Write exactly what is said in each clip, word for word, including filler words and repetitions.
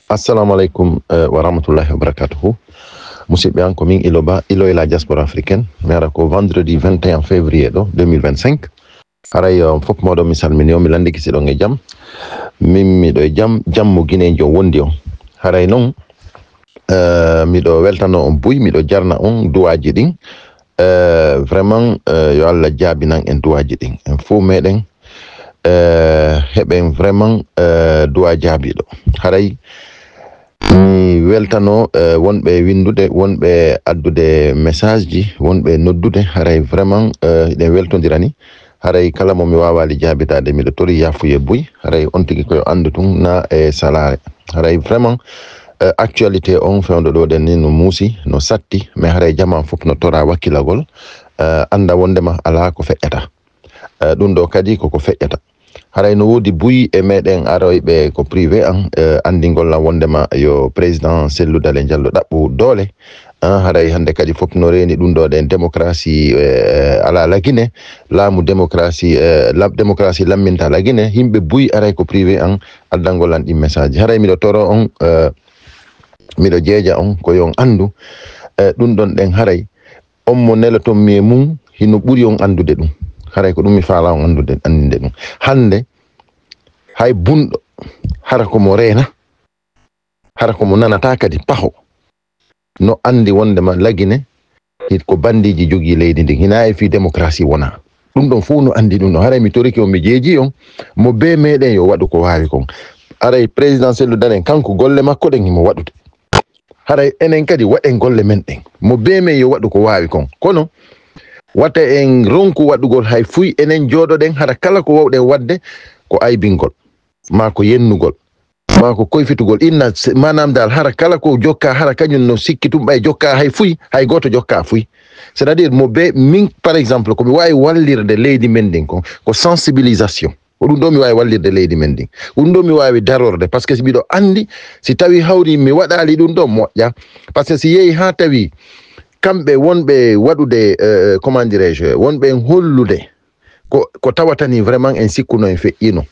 Assalamu alaikum, eh, wa rahmatullahi wa barakatuhu. Musidɓe an, ko min Ilo Ba, Ilo e la diaspora africaine. Mi ara ko vendredi vingt et un février ɗo, deux mille vingt-cinq. Haray on fof moɗon mi salmini on, mi landike si ɗon e jam. Min miɗo e jam, jam mo Guinée jo wondi on. Haray non, eh, miɗo weltano on buy, miɗo jarna on duwaaji ɗin. Eh, vraiment, eh, yo Allah jaabinan en duwaaji ɗin. En fof meɗen, eh, heɓen vraiment, eh, duwaa jaabiɗo. Haray mi weltano, eh, wonɓe winndude, wonɓe addude message ji, wonɓe noddude. Haray vraiment, eh, hiɗen weltondirani. Haray kala mo mi waawaali jaabitaade, miɗo tori yaafuye buy. Haray on tigi ko yo anndu tun na e salaare. Haray vraiment, eh, actualité on fewndo ɗo ɗen ni no muusi, no satti, mais haray jamaa fof no tora wakkilagol, eh, annda wondema alaa ko feƴƴata. Eh, ɗum ɗo kadi koko feƴƴata. Haray no woodi buy e meɗen aroyɓe ko privé an, eh, anndingol lan wondema yo président Cellou Dalein Diallo ɗaɓɓu doole. Ah, haray hannde kadi fof no reeni ɗum ɗo ɗen démocratie, eh, alaa Lagine, laamu démocratie, eh, la-, démocratie lamminta Lagine, yimɓe buy aray ko privé an addangol lan ɗin message. Haray miɗo toro on, eh, miɗo jeeja on ko yo on anndu, eh, ɗum ɗon ɗen haray on mo neloton mi e mum hino ɓuri on anndude ɗum. Haray ko ɗum mi faala on anndude, anndinde ɗum. Hannde hay bunɗo, hara ko mo reena, hara ko mo nanata kadi paho, no anndi wondema Lagine hit ko bandiiji jogii leydi ndin. Hina e fii démocratie wona. Ɗum ɗon fof no anndi ɗum ɗon. Haray mi torike on, mi jeeji on, mo bee meɗen yo waɗu ko waawi kon. Haray président Cellou Dalein, kanko golle makko ɗen himo waɗude. Haray enen kadi waɗen golle men ɗen. Mo bee men yo waɗu ko waawi kon. Kono wata en ronku waɗugol hay fuy, enen jooɗoɗen hara kala ko wawɗen waɗde ko aybingol, maa ko yennugol, maa ko koyfitugol. Inna se-, maanaam daal hara kala ko jokka, hara kañum no sikki tun ɓay jokka hay fuy, hay gooto jokka fuy. C'est-à-dire mo bee min, par exemple, ko mi waawi wallirde leydi men ndin kon, ko sensibilisation. Ko ɗum ɗo mi waawi wallirde leydi men ndin. Ko ɗum ɗo mi waawi darorde, par ce que si miɗo anndi, si tawi hawri mi waɗaali ɗum ɗo moƴƴa, par ce que si yehi haa tawi kamɓe wonɓe waɗude, euh, comment dirais-je, wonɓe en hollude ko, ko tawata ni vraiment en sikkuno en feƴƴino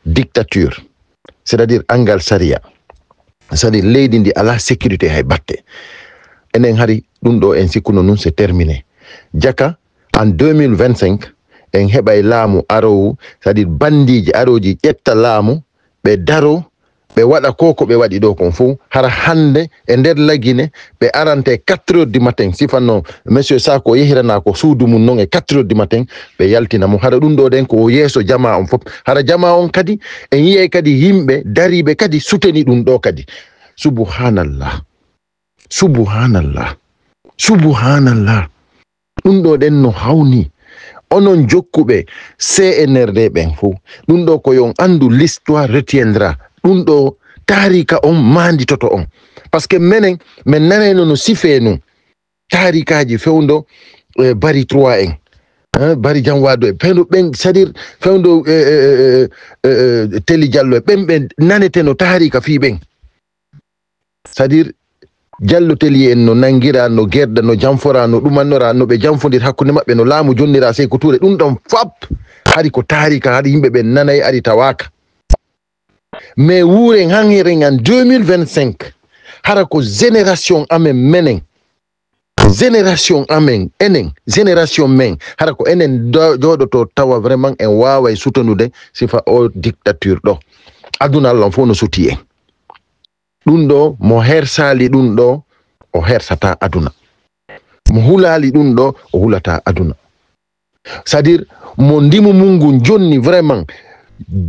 dictature, c'est-à-dire anngal sariya, c'est-à-dire leydi ndi alaa sécurité hay batte. Enen hari ɗum ɗo en sikkuno nun c'est terminé. Jaka en deux mille vingt-cinq, en heɓay laamu arowu, c'est-à-dire bandiiji arooji ƴetta laamu, ɓe daro, ɓe waɗa ko, ko ɓe waɗi ɗo kon fof. Hara hannde e nder Lagine, ɓe arante quatre heures du matin, sifanno Monsieur Sako yehirana ko suudu mum non e quatre heures du matin, ɓe yaltina mo. Hara ɗum ɗo ɗen ko o yeeso jamaa on fof. Hara jamaa on kadi, en yi'ay kadi yimɓe dariiɓe kadi suteni ɗum ɗo kadi. Subhanallah. Subhanallah. Subhanallah. Ɗum ɗo ɗen no hawni. Onon jokkuɓe C N R D ɓen fof, ɗum ɗo ko yo on anndu, l'histoire retiendra. Ɗum ɗo taarika on maanditoto on. Par ce que menen, men nanayno no sifee nun taarikaaji fewndo, eh, Bari trois en. Hein, Bari Jam Wado e fewndo ɓen, c'est-à-dire fewndo, eh, eh, eh, eh, eh, Teli Diallo e ɓen, ɓe naneteno taarika fii ɓen. C'est-à-dire, Jallo Telier en no nangira, no gerda, no janfora, no ɗumanora, no ɓe janfondir hakkunde maɓɓe, no laamu jonnira Seeku Tuure, ɗum ɗon fop hari ko taarika, hari yimɓe ɓen nanay, ari tawaaka. Mais wuuren han hiren an deux mille vingt-cinq, hara ko génération amen menen, génération amen, enen, génération men, hara ko enen do-, jooɗoto tawa vraiment en waaway sutonude sifa o dictature ɗo. Aduna Allah on fof no suti en. Ɗum ɗo, mo hersaali ɗum ɗo, o hersataa aduna. Mo hulaali ɗum ɗo, o hulataa aduna. C'est-à-dire, mo ndimu mum ngun jonni vraiment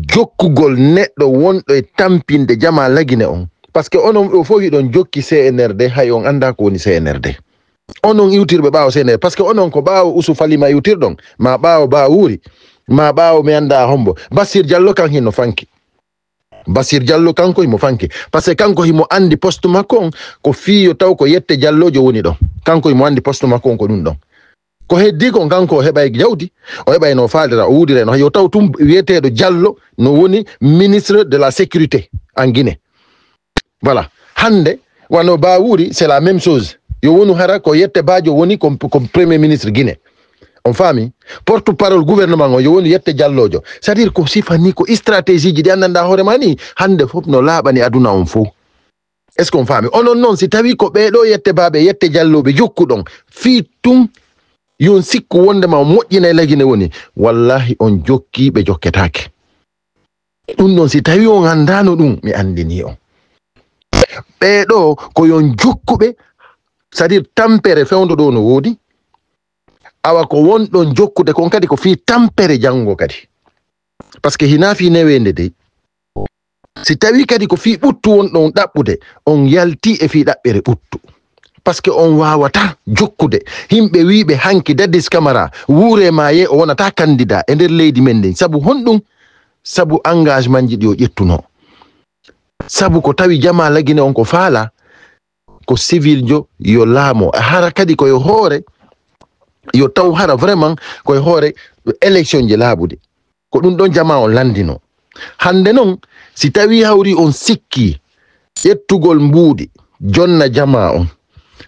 jokkugol neɗɗo wonɗo e tampinde jamaa Lagine on. Par ce que onon ɗo fof hiɗon jokki C N R D, hay on anndaa ko woni C N R D. Onon iwtirɓe ɓaawo C N R D, par ce que onon ko ɓaawo Usu Falima iwtirɗon, ma ɓaawo Ba Wuuri, ma ɓaawo mi anndaa hombo. Bassir Diallo kan hino fanki. Basir Diallo kanko himo fanki. Par ce que kanko himo anndi poste makko on, ko fii yo taw ko Yette Diallojo woni ɗon. Kanko himo anndi poste makko on ko ɗum ɗon. Ko heddi kon kanko o heɓay jawdi, o heɓay no faalira, o wuudira no. Yo taw tum wiyeteeɗo Diallo no woni ministre de la sécurité en Guinée. Voilà. Hannde, wano Ba Wuuri, c'est la même chose. Yo wonu hara ko Yette Bajo woni comme, comme premier ministre Guinée. On faami? Porte-parole gouvernement on, yo wonu Yette Diallojo. C'est-à-dire ko sifa ni, ko stratégie ji ɗi anndanɗaa hoore ma ni, hannde fof no laaɓani aduna on fof. Est-ce qu'on faami? Onon noon, si tawii ko ɓee ɗoo yette baaɓe, yette jallooɓe jokkuɗon, fii tun yon sikku wonde ma moƴƴinay Lagine woni, wallahi on jokkii ɓe jokketaake. Ɗum ɗon, si tawii on anndaano ɗum, mi anndinii on. Ɓee ɗoo ko yon jokkuɓe, c'est-à-dire tampere fewndo ɗoo no woodi, awa ko wonɗon jokkude kon kadi ko fii tampere janngo kadi. Parce que hinaa fii neweende dey. Si tawii kadi ko fii ɓuttu wonɗon ɗaɓɓude, on yaltii e fii ɗaɓɓere ɓuttu. Parce que on waawataa jokkude yimɓe wiiɓe hanki Dadis Camara wuuree maa yee o wonataa candidat e nder leydi men ndin. Sabu honɗum? Sabu engagementji ɗi o ƴettunoo. Sabu ko tawi jamaa Lagine on ko faalaa, ko civiljo yo laamo. Hara kadi ko e hoore, yo taw hara vraiment ko e hoore électionji laaɓuɗi. Ko ɗum ɗon jamaa on lanndinoo. Hannde noon, si tawii hawri on sikkii ƴettugol mbuuɗi, jonna jamaa on,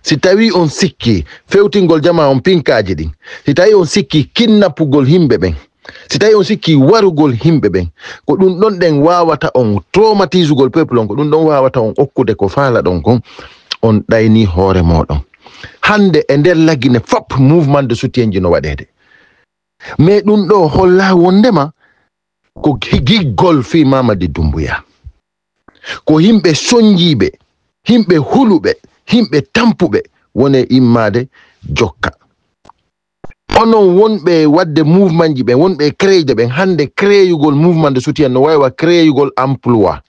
si tawii on sikkii fewtingol jamaa on pinkaaji ɗin, si tawii on sikkii kinnapugol yimɓe ɓen, si tawii on sikkii warugol yimɓe ɓen, ko ɗum ɗon ɗen waawata on traumatisugol peuple on, ko ɗum ɗon waawata on okkude ko faalaɗon kon, on ɗaynii hoore mooɗon. Hannde e nder Lagine fop mouvement de soutienji no waɗeede. Mais ɗum ɗoo hollaa wonndema ko giggol fii Mamadi Doumbouya. Ko yimɓe sonjiiɓe, yimɓe huluɓe, yimɓe tampuɓe woni e immaade jokka. Onon wonɓe waɗde mouvementji ɓen, wonɓe e créeyde ɓen, hannde créeyugol mouvement de soutien no wayi wa créeyugol emploi.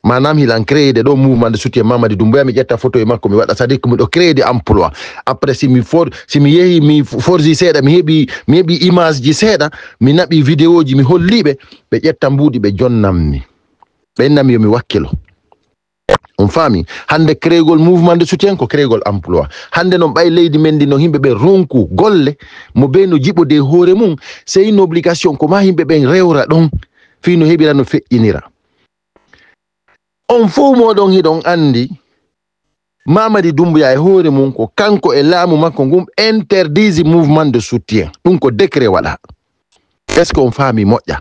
Maanaam hilan créeyde ɗo mouvement de soutien Mamadi Doumbouya, mi ƴetta photo e makko mi waɗa, c'est-à-dire que miɗo créeyde emploi. Après si mi for, si mi yehi mi forji seeɗa, mi heɓi, mi heɓi imageji seeɗa, mi naɓi vidéoji, mi holli ɓe, ɓe ƴetta mbuuɗi ɓe jonnammi. Ɓe innami yo mi wakkilo. On faami? Hannde créegol mouvement de soutien ko créegol emploi. Hannde noon ɓay leydi men ndi no yimɓe ɓe ronku golle, mo ɓe no jiɓode e hoore mum, c'est une obligation ko ma yimɓe ɓen rewra ɗon, fii no heɓira no feƴƴinira. On fof mooɗon hiɗon anndi, Mamadi Doumbouya e hoore mum ko kanko e laamu makko ngun interdisi mouvement de soutien. Ɗum ko décret waɗa. Est-ce que on faami moƴƴa?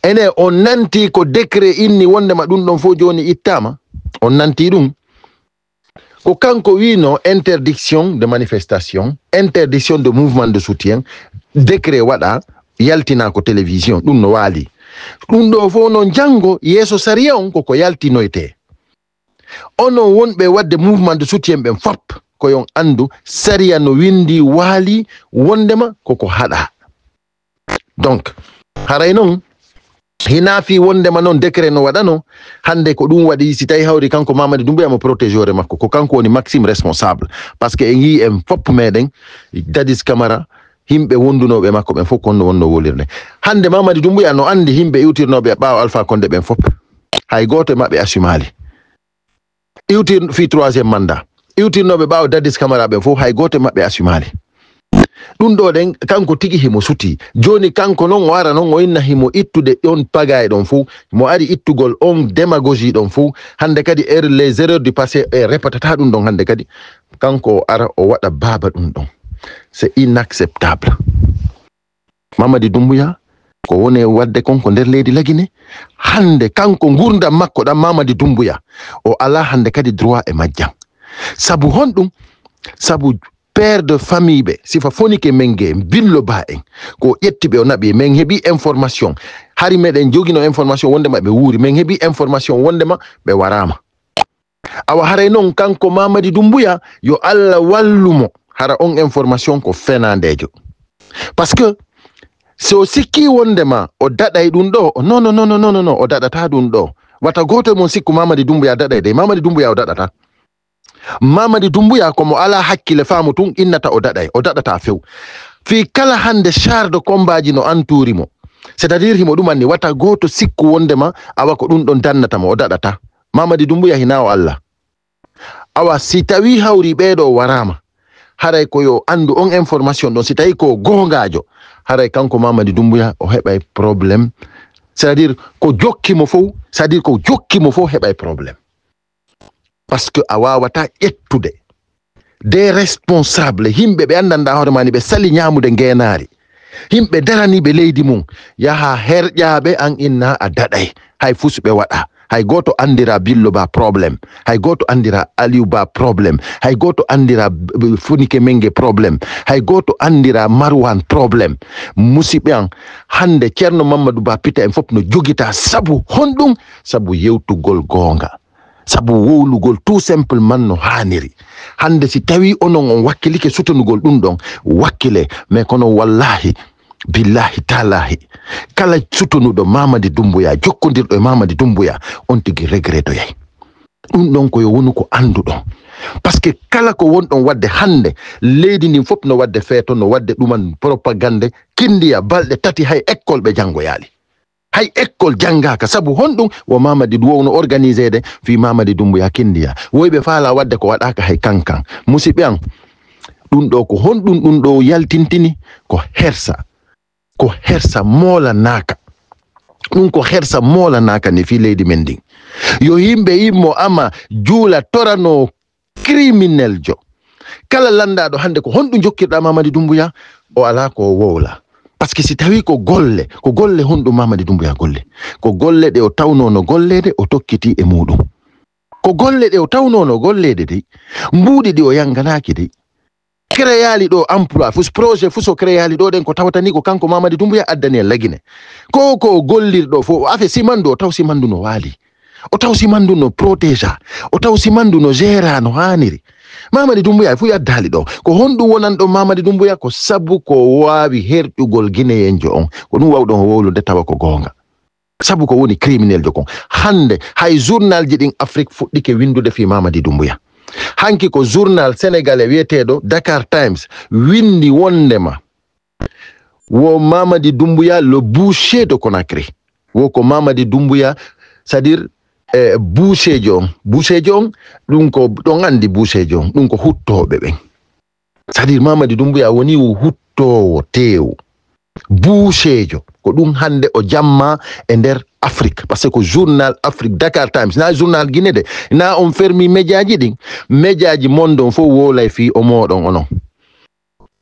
Ene on nanti ko décret inni wondema ɗum ɗon fof jooni ittaama? On nanti ɗum? Ko kanko wiino interdiction de manifestation, interdiction de mouvement de soutien, décret waɗa, yaltina ko télévision, ɗum no waali. Ɗum ɗo fof noon janngo yeeso sariya on koko yaltinoyte. Onon wonɓe waɗde mouvement de soutien ɓen fop, ko yon anndu sariya no winndi waali wondema koko haɗa. Donc, haray noon, hina fii wondema noon décret no waɗano, hannde ko ɗum waɗi, si tawi hawri kanko Mamadi Doumbouya mo protégé hoore makko, ko kanko woni maxime responsable. Parce que en yii en fop meɗen, Dadis Camara, yimɓe wondunooɓe makko ɓen fof konno wonno wolirde. Hannde Mamadi Doumbouya no anndi yimɓe iwtirnooɓe ɓaawo Alpha Condé ɓen fop. Hay gooto e maɓɓe assumaali. Iwtir fii troisième mandat. Iwtirnooɓe ɓaawo Dadis Camara ɓen fof, hay gooto e maɓɓe assumaali. Ɗum ɗo ɗen, kanko tigi himo suti. Jooni kanko non o ara non o inna himo ittude ɗon pagaye ɗon fof. Mo ari ittugol on démagogie ɗon fof. Hannde kadi er-, les erreurs du passé e repatata ɗum ɗon hannde kadi. Kanko o ara o waɗa baaba ɗum ɗon. C'est inacceptable. Mamadi Doumbouya, ko woni e waɗde kon ko nder leydi Lagine, hannde kanko ngurdam makko ɗam Mamadi Doumbouya, o alaa hannde kadi droit e majjam. Sabu honɗum? Sabu père de famille ɓe, sifa fonike men ge, billo ba en, ko o ƴetti ɓe o naɓi, men heɓi information. Hari meɗen jogino information wondema ɓe wuuri, men heɓi information wondema ɓe waraama. Awa haray noon kanko Mamadi Doumbouya, yo Allah wallu mo, hara on information ko fenandeejo. Parce que so sikki wondema o daɗay ɗum ɗo, non, non, non, non, non, non, o daɗata ɗum ɗo. Wata gooto e mon sikku Mamadi Doumbouya daɗay de, Mamadi Doumbouya o daɗata. Mamadi Doumbouya ko mo alaa hakkille faamu tun innata o daɗay, o daɗata few. Fii kala hannde char de combat ji no antuuri mo. C'est-à-dire himo ɗum anni wata gooto sikku wondema awa ko ɗum ɗon dannata mo, o daɗata. Mamadi Doumbouya hina o Allah. Awa si tawi hawri ɓeeɗo waraama, haray ko yo anndu on information ɗon, si tawi ko goongaajo, haray kanko Mamadi Doumbouya o heɓay problème. C'est-à-dire ko jokki mo fof, c'est-à-dire ko jokki mo fof heɓay problème. Parce que a waawata ƴettude des responsables, yimɓe ɓe anndanɗaa hoore maa ni ɓe sali ñaamude ngeenaari, yimɓe daraniiɓe leydi mum, yaha herƴaaɓe an inna a daɗay, hay fus ɓe waɗa. Hay gooto anndira Billo Ba problème. Hay gooto anndira Aliou Ba problème. Hay gooto anndira, eh, Fonike Menge problème. Hay gooto anndira Marwan problème. Musidɓe an, hannde Ceerno Mamadou Ba Pita en fof no jogita sabu honɗum? Sabu yewtugol goonga. Sabu wowlugol tout simplement no haaniri. Hannde si tawi onon on wakkilike sutonugol ɗum ɗon, wakkile. Mais kono wallahi, billahi, taalahi, kala sutonuɗo Mamadi Doumbouya, jokkondirɗo e Mamadi Doumbouya, on tigi regrettoyay. Ɗum ɗon ko yo wonu ko annduɗon. Parce que kala ko wonɗon waɗde hannde, leydi ndin fof no waɗde feeto, no waɗde ɗuman propagande, kindiya balɗe tati hay école ɓe janngoyaali. Hay école janngaaka. Sabu honɗum? Wo Mamadi Dou-, wowno organiseede fii Mamadi Doumbouya kindiya. Woyɓe faala waɗde ko waɗaaka hay kankan. Musidɓe an, ɗum ɗo ko honɗum ɗum ɗo yaltintini? Ko hersa. Ko hersa moolanaaka. Ɗum ko hersa moolanaaka ni fii leydi men ndin. Yo yimɓe yimmo ama juula torano crimineljo. Kala lanndaaɗo hannde ko honɗum jokkirɗaa Mamadi Doumbouya? O alaa ko o wowla. Parce que si tawi ko golle, ko golle honɗum Mamadi Doumbouya golle? Ko golle ɗe o tawnoo no golleede, o tokkiti e muuɗum. Ko golle ɗe o tawnoo no golleede dey. Mbuuɗi ɗi o yannganaaki dey. Créaali ɗo emploi, fus projet fus o créaali ɗo ɗen ko tawata ni ko kanko Mamadi Doumbouya addani en Lagine. Ko ko o gollirɗo fof, o afe simandu, o taw simandu no waali. O taw simandu no protéja. O taw simandu no géra no haaniri. Mamadi Doumbouya e fuu yaddaali ɗo. Ko honɗum wonan ɗo Mamadi Doumbouya? Ko sabu ko waawi herƴugol Gineyenjo on. Ko ɗum wawɗon o wowlude tawa ko goonga. Sabu ko woni crimineljo kon. Hannde hay journalji ɗin Afrique fuɗɗike winndude fii Mamadi Doumbouya. Hanki ko journal sénégalais wiyeteeɗo Dakar Times winndi wondema wo Mamadi Doumbouya le boucher de Conakry. Wo ko Mamadi Doumbouya, c'est-à-dire, eh, boucherjo on. Boucherjo on, ɗum ko, ɗon anndi boucherjo on, ɗum ko huttooɓe ɓen. C'est-à-dire Mamadi Doumbouya woni huttoowo teewu. Boucherjo, ko ɗum hannde o jamma e nder Afrique. Parce que ko journal Afrique, Dakar Times, na journal Guinée de, na on fermi médiaji ɗin. Médiaji monde on fof wowlay fii o mooɗon onon.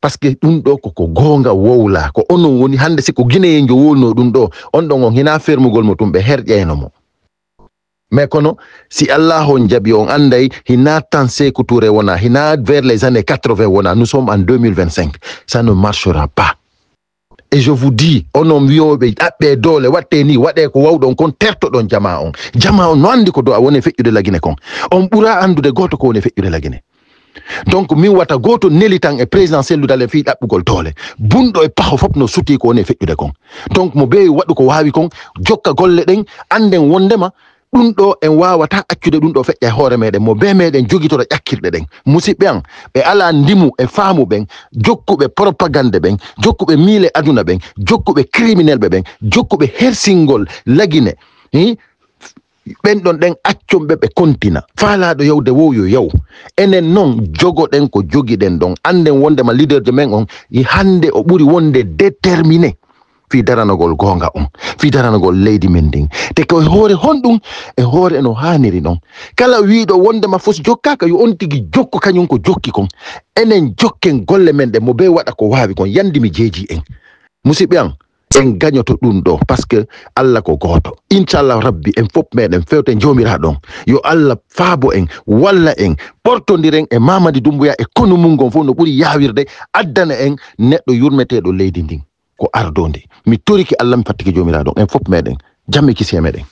Parce que ɗum ɗo ko, ko goonga wowla, ko onon woni hannde, si ko Guinéen jo wowlno ɗum ɗo, on ɗon on hina fermugol mo tun ɓe herƴayno mo. Mais kono, si Allah on jaɓi, on annday, hina tan Sékou Touré wona, hina vers les années quatre-vingts wona, nous sommes en deux mille vingt-cinq. Ça ne marchera pas. Et je vous dis, onon wi'ooɓe ɗaɓɓe doole, waɗte ni, waɗe ko wawɗon kon, tertoɗon jama on. Jama on no anndi ko do a woni feƴƴude Lagine kon. On ɓura anndude gooto ko woni feƴƴude Lagine. Donc, min wata gooto neli tan e président Cellou Dalein fii ɗaɓɓugol doole. Bunɗo e paho fof no sutii ko woni feƴƴude kon. Donc, mo beewi waɗu ko waawi kon, jokka golle ɗen, annden wondema ɗum ɗo en waawata accude ɗum ɗo feƴƴa e hoore meɗen, mo bee meɗen jogitora ƴakkirɗe ɗen. Musidɓe an, ɓe alaa ndimu e faamu ɓen, jokkuɓe propagande ɓen, jokkuɓe miile aduna ɓen, jokkuɓe criminelɓe ɓen, jokkuɓe hersingol Lagine, hi? Ɓen ɗon ɗen accon ɓe ɓe kontina. Faalaaɗo yawde wow yo yaw. Enen non jogoɗen ko jogiɗen ɗon. Annden wondema leaderjo men on, i hannde o ɓuri wonde déterminé fii daranagol goonga on, fii daranagol leydi men ndin. Te ko e hoore honɗum? E hoore no haaniri non. Kala wiiɗo wondema fos jokkaaka, yo on tigi jokku kañum ko jokki kon. Enen jokken golle men ɗen, mo bee waɗa ko waawi kon. Yandi mi jeeji en. Musidɓe an, en gañoto ɗum ɗo, parce que Allah ko gooto. Inchallah Rabbi, en fof meɗen fewte Joomiraaɗo on. Yo Allah faabo en, walla en, ɓortondiren e Mamadi Doumbouya e konu mum ngon fof no ɓuri yaawirde, addana en neɗɗo yurmeteeɗo leydi ndin. Ko ardoondi. Mi torike Allah, mi fattike Joomiraaɗo on. En fof meɗen. Jam e kisiyee meɗen.